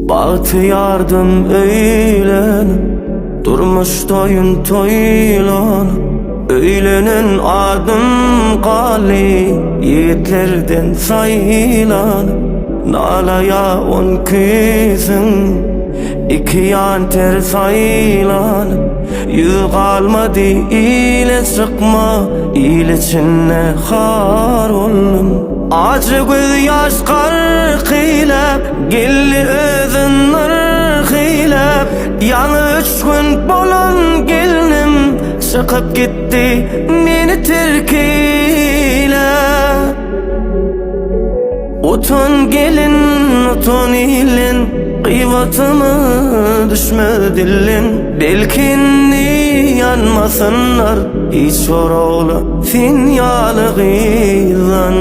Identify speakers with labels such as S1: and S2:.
S1: Bagtyýardym öýlenip, Durmuş toýun toýlanyp, Öýlenen adym galdy, Ýigitlerden saýlanyp, Nalaýa on küýsüň, Iki ýan ters aýlanyp, Ýüz galmady ile çykma, Il içinde har boldum. Ajy göz ýaş gark eýläp, Geldi özün nyrh eýläp, Ýaňy üç gün bolan gelnim, Çykyp gitdi meni terk eýläp. Utan gelin, utan ilden, Gybatyma düşmez dilden, Belki indi ýanmasynlar, Hiç bir ogla sen ýaly gyzdan.